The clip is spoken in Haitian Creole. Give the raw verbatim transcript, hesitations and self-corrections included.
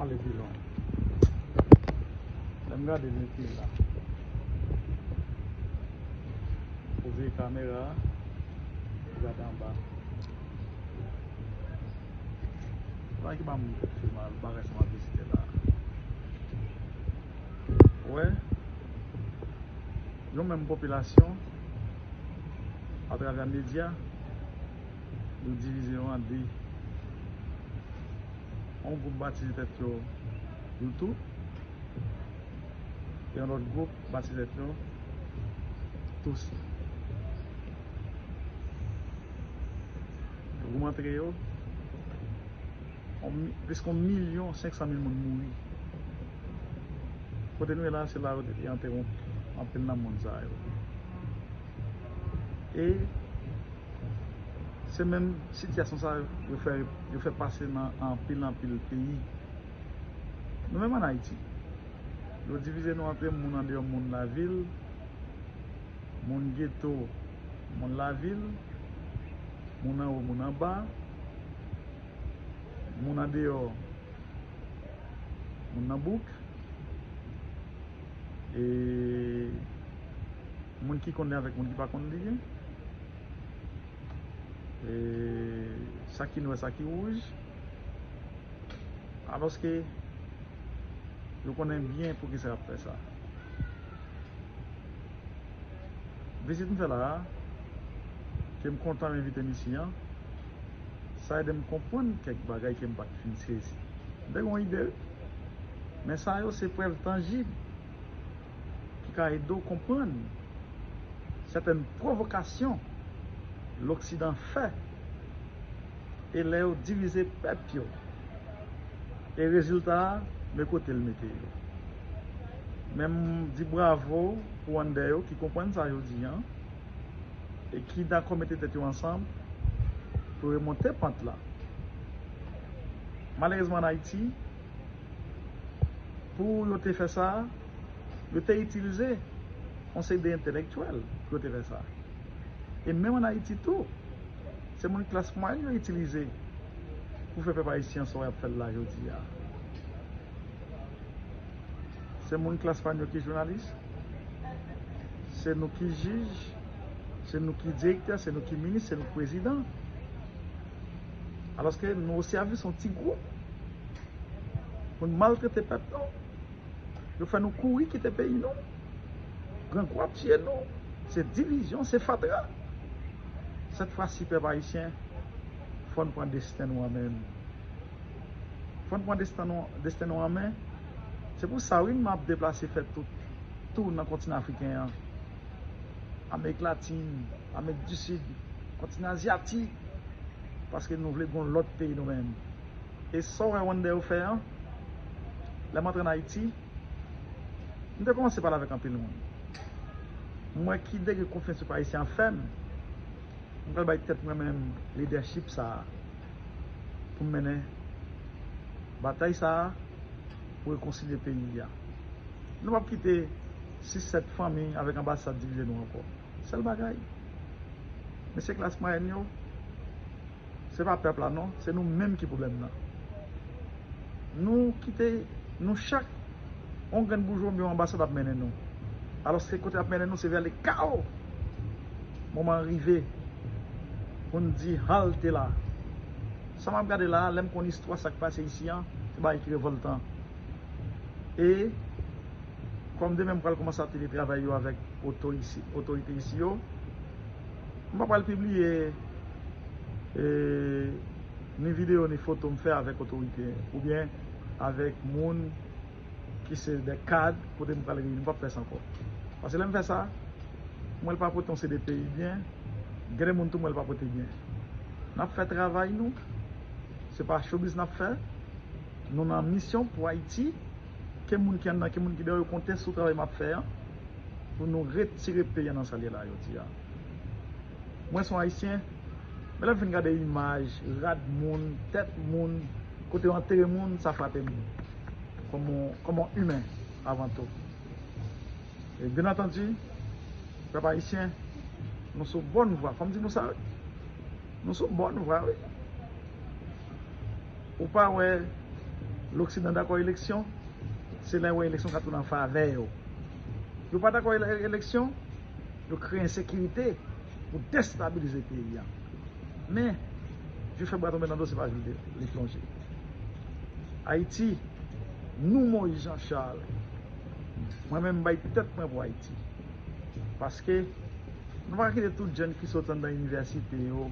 Epi lon. Lè m gade depi la, pou vye kamera a, gade anba. Bagay ki ba m fè mal, bagay sa m ap vizite la. Wè, yon menm popilasyon, atravè medya, yo divize yo an de. Yon gwoup batize tèt yo YouTube, e yon lòt gwoup batize tèt yo Tousi. Yo goumen antre yo, on mi- plis ke yon milyon senk san mil moun mouri. Kote nou ye la, se la yo te antere anpil nan moun sa yo. E se menm sitiyasyon sa yo fè, yo fè pase nan anpil, anpil peyi. Nou menm ann Ayiti, yo divize nou antre moun andeyò, moun lavil, moun geto, moun lavil, moun anwo, moun anba, moun andeyò, moun nan bouk, e moun ki konn li avèk moun ki pa konn li, e sa ki nwè, sa ki wouj, alòske yo konnen byen poukisa y ap fè sa. Vizit m fè la a, ke m kontan yo envite m isi an, sa ede m konprann kèk bagay ke m pa t fin sezi. M te gen yon ide, wi. Men sa yo se prèv tanjib ki ka ede w konprann sètèn pwovokasyon Loksidan fè, e lè yo divize pèp yo, e rezilta a, men kote l mete yo. Men m di bravo pou Wonder yo ki konprann sa yo di an, e ki dakò mete tèt yo ansanm pou remonte pant la. Malerezman, ann Ayiti, pou yo te fè sa, yo te itilize yon seri de entèlektyèl pou yo te fè sa. E menm ann Ayiti tou, se moun klas mwayèn yo itilize pou fè pèp ayisyen an sa w ap fè l la jodi a. Se moun klas pa n yo ki jounalis, se nou ki jij, se nou ki direktè, se nou ki minis, se nou ki prezidan. Alòske nou o sèvis yon ti gwoup pou n maltrete pèp nou. Yo fè nou kouri kite peyi nou. Grangou ap tiye nou. Se divizyon, se fatra. Sèt fwa si, pèp ayisyen, fò n pran desten nou an men n. Fò n pran desten nou, desten nou an men. Se pou sa, wi, m ap deplase fè tout tou nan kontinan afriken an, Amerik Latin, Amerik di Sid, kontinan azyatik, paske nou vle gen yon lòt peyi nou menm. E sa w wè Wonder yo fè an, lè m antre ann Ayiti, m te kòmanse pale avèk anpil moun. M wè ki degre konfyans pèp ayisyen an fè m. M pral bay tèt mwen menm lidèchip sa a pou m mennen batay sa a pou rekonsilye peyi a. Nou p ap kite sis sèt fanmi avèk anbasad divize nou ankò. Sèl bagay, mesye klas mwayèn yo, se pa pèp la non, se nou menm ki pwoblèm nan. Nou kite, nou chak, yon grenn boujwa oubyen yon anbasad ap mennen nou. Alòske kote ap mennen nou, se vè le kawo. Moman an rive pou n di halte la. Sa m ap gade la a, lè m konn istwa sa k pase isi an, se bagay ki revòltan. E kòm demen m pral kòmanse ap teletravaye yo avèk oto isi, otorite isi yo, m pa pral pibliye, e, ni videyo ni foto m fè avèk otorite oubyen avèk moun ki se de kad kote m pral reyini. M p ap fè sa ankò. Paske lè m fè sa, m wè l pa pote yon seri de peyi byen, gen de moun tou m wè l pa pote byen. N ap fè travay nou, se pa showbiz n ap fè. Nou nan misyon pou Ayiti, ke moun ki anndan, ke moun ki deyò, yo konte sou travay m ap fè an, pou nou retire peyi an nan sa l ye la jodi a. Mwen se yon Ayisyen, men lè m fin gade imaj, rad moun, tèt moun, kote yo antere moun, sa frape m kòm yon, kòm yon imen avan tou. E byen antandi, pèp ayisyen, nou sou bòn vwa. Fò m di nou sa, wi. Nou sou bòn vwa, wi. Ou pa wè, Loksidan dakò eleksyon, se lè yo wè eleksyon ka tounen an favè yo. Yo pa dakò ele- eleksyon, yo kreye ensekirite pou destabilize peyi a. Men, je fè bra tonbe nan do, se pa jwe leplonje. Ayiti, nou Moïse Jean Charles, mwen menm m bay tèt mwen pou Ayiti. Paske nou pa ka kite tout jèn ki sot anndan inivèsite yo,